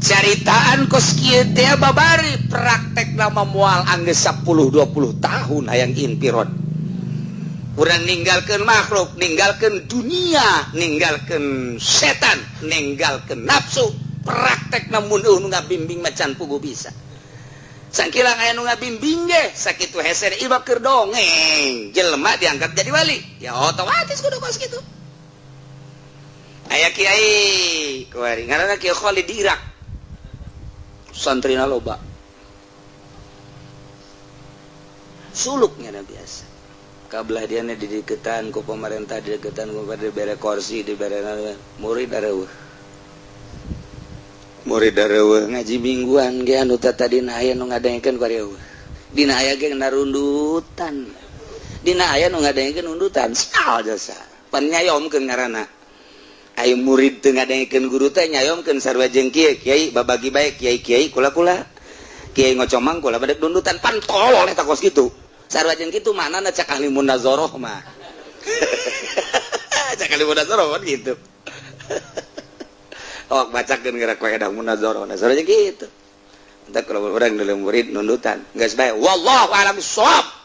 Caritaan kos kieu teh babari praktek nama moal anggeus 10 20 tahun hayang infirod. Urang ninggalkeun makhluk, ninggalkeun dunia, ninggalkeun setan, ninggalkeun nafsu. Praktek namun nu ngabimbing macan pugu bisa. Sangkilang aya nu ngabimbing ge sakitu hese ieu keur dongeng. Jelema diangkat jadi wali. Ya otomatis kudu kos kitu. Aya kiai kuari ngaranna Kiai Khalid di Irak. Santrina loba. Suluknya biasa. Kabelah dia dideketan ku pemerintah, dideketan ku dibere kursi, dibere murid areueuh. Murid areueuh ngaji mingguan ge anu tadina aya nu ngadengekeun ku areueuh. Dina aya ge narundutan. Dina aya nu ngadengekeun undutan. Sal jasa. Pan nyayomkeun ngaranna. Ayo murid teu ngadengekeun guru teh nyayomkeun sarua jeung kieu, kiai babagi bae kiai-kiai kula-kula. Kiai ngocomang kula badek dundutan pan tolol eta kos kitu. Sarua jeung kitu manana cak ahli munazarah mah. Cak ahli munazarah kan gitu. Oh, bacakeun geura koe edah munazarah. Nah, sarua jeung kitu. Entar kalau urang dulu murid nundutan, geus bae wallahu a'lam bissawab.